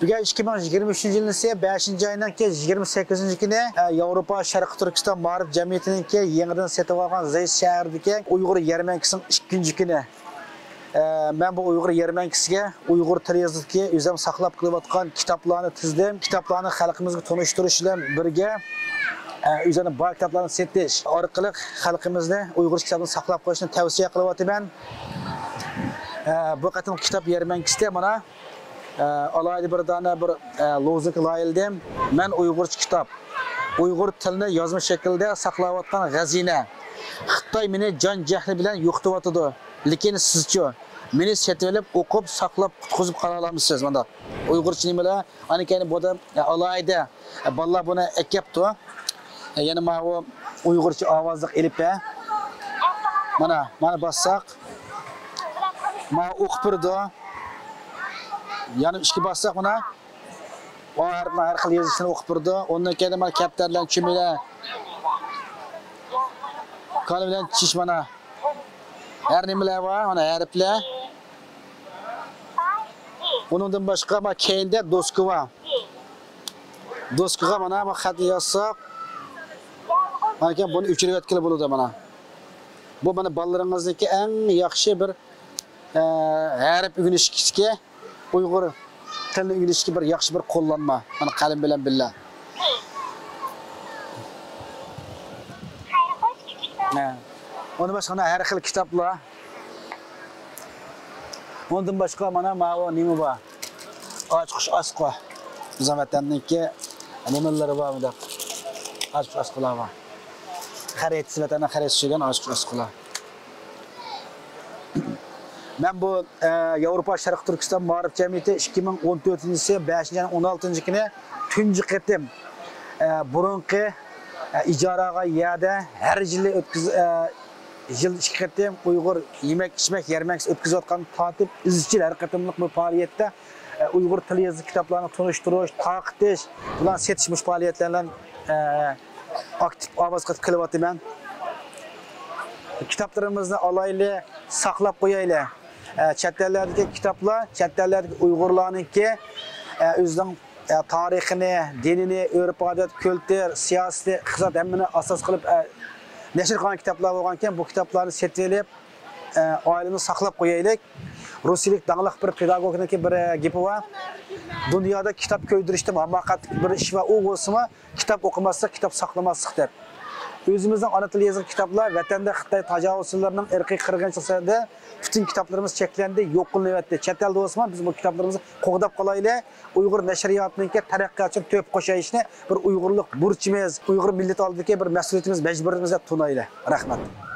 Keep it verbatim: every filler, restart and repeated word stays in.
بۈگۈن ئىككى مىڭ يىگىرمە ئۈچىنچى يىلنىسى بەشىنچى ئاينىڭكى يىگىرمە سەككىزىنچى كۈنى، ئە، ياۋروپا شەرقىي تۈركىستان مائارىپ جەمئىيىتىنىڭكى يېڭىدىن سېتىۋالغان زەيت شەھىرىدىكى ئۇيغۇر يەرمەنكىسىنىڭ ئىككىنچى كۈنى. ئە، مەن بۇ ئۇيغۇر يەرمەنكىسىگە ئۇيغۇر تىلى يېزىقىدىكى ئۆزۈم ساقلاپ قېلىۋاتقان كىتابلارنى تىزدىم. كىتابلارنى خەلقىمىزگە تونۇشتۇرۇش بىلەن بىرگە، ئە، ئۆزۈمنىڭ بار كىتابلارنى سېتىش ئارقىلىق خەلقىمىزنى ئۇيغۇرچە كىتابنى ساقلاپ قېلىشنى تەۋسىيە قىلىۋاتىمەن. ئە، بۇ قېتىمقى كىتاب يەرمەنكىسىدە مانا، ئە، ئالاھىدە بىر دانە بىر، ئە، لوزۇنكا لايىھەلىدىم. مەن ئۇيغۇرچە كىتاب، ئۇيغۇر تىلىنى يازما شەكىلدە ساقلاۋاتقان خەزىنە. خىتاي مېنى جان جەھلى بىلەن يوقىتىۋاتىدۇ، لېكىن سىزچۇ؟ مېنى سېتىۋېلىپ، ئوقۇپ، ساقلاپ، قۇتقۇزۇپ قالالامسىز؟ مانداق ئۇيغۇرچە نېمىلەر؟ ئاندىن كېيىن بۇ ئالاھىدە، ئە، بالىلار بۇنى ئەكەپتۇ. ئە، يەنە ماۋۇ ئۇيغۇرچە ئاۋازلىق ئېلىپبە. مانا، مانا باسساق، مانا ئوقۇپ بېرىدۇ. يەنە ئىككى باسساق، مانا ئو ھەرپنىڭ ھەر خىل يېزىلىشىنى ئوقۇپ بېرىدۇ. ئۇندىن كېيىن مانا كەپتەر بىلەن چۈمۈلە، كالا بىلەن چىش، مانا ھەر نېمىلەر بار، مانا ھەرپلەر. ئۇنىڭدىن باشقا، مانا كەينىدە دوسكا بار. دوسكىغا مانا بۇ خەتنى يازساق، مانا بۇنى ئۆچۈرۈۋەتكىلى بولىدۇ مانا. بۇ مانا بالىلىرىڭىزنىڭكى ئەڭ ياخشى بىر، ئە، ھەرپ ئۆگىنىشكە، ئۇيغۇر تىلىنى ئۆگىنىشكە بىر ياخشى بىر قوللانما. مانا قەلەم بىلەن بىللە. ھە. ئۇنى باشقا مانا ھەر خىل كىتابلار. ئۇنىڭدىن باشقا مانا ماۋۇ نېمە بار؟ ئاچقۇچ ئاسقۇ. بىزنىڭ ۋەتەننىڭكى نېمىلىرى بار مۇنداق. ئاچقۇچ ئاسقۇلار بار. خەرىتىسى، ۋەتەننىڭ خەرىتىسى چۈشۈرگەن ئاچقۇچ ئاسقۇلار. مەن بۇ، ئە، ياۋروپا شەرقىي تۈركىستان مائارىپ جەمئىيىتى ئىككى مىڭ ئون تۆتىنچى يىل بەشىنچى ئاينىڭ ئون ئالتىنچى كۈنى تۇنجى قېتىم، ئە، بۇرۇنقى، ئە، ئىجارە ئالغان يەردە ھەر يىلى ئۆتكۈز-، ئە، يىلدا ئىككى قېتىم ئۇيغۇر يېمەك-ئىچمەك يەرمەنكىسى ئۆتكۈزۈۋاتقاندىن تارتىپ، ئىزچىل ھەر قېتىملىق بۇ پائالىيەتتە، ئە، ئۇيغۇر تىل يېزىق كىتابلارنى تونۇشتۇرۇش، تارقىتىش، بۇلارنى سېتىش مۇشۇ پائالىيەتلەر بىلەن، ئە، ئاكتىپ ئاۋاز قېتىپ قېلىۋاتىمەن. كىتابلىرىمىزنى ئالايلى، ساقلاپ قويايلى. ئە، چەت ئەللەردىكى كىتابلار، چەت ئەللەردىكى ئۇيغۇرلارنىڭكى، ئە، ئۆزىنىڭ، ئە، تارىخىنى، دىنىنى، ئۆرپ-ئادەت، كۈلتۈر، سىياسىتى، ئىقتىساد ھەممىنى ئاساس قىلىپ، ئە، نەشر قىلغان كىتابلار بولغانىكەن، بۇ كىتابلارنى سېتىۋېلىپ، ئە، ئائىلىمىزنى ساقلاپ قويايلى. روسىيىلىك داڭلىق بىر پېداگوگنىڭكى بىر، ئە، گېپى بار. دۇنيادا كىتاب كۆيدۈرۈشتىن ھاماقەتلىك بىر ئىش بار، ئۇ بولسىمۇ، كىتاب ئوقۇماسلىق، كىتاب ساقلىماسلىق دەپ. ئۆزىمىزنىڭ ئانا تىل يېزىق كىتابلار، ۋەتەندە خىتاي تاجاۋۇزچىلىرىنىڭ ئىرقىي قىرغىنچىلىقى سەۋەبىدىن پۈتۈن كىتابلىرىمىز چەكلەندى، يوق قىلىنىۋەتتى. چەت ئەلدە بولسىمۇ بىز بۇ كىتابلىرىمىزنى قوغداپ قالايلى. ئۇيغۇر نەشرىياتىنىڭكى تەرەققىياتى ئۈچۈن تۆھپە قوشايلىشنى بىر ئۇيغۇرلۇق بۇرچىمىز، ئۇيغۇر مىللىتى ئالدىدىكى بىر مەسئۇلىيىتىمىز، مەجبۇرىيىتىمىز دەپ تونۇيلى. رەھمەت.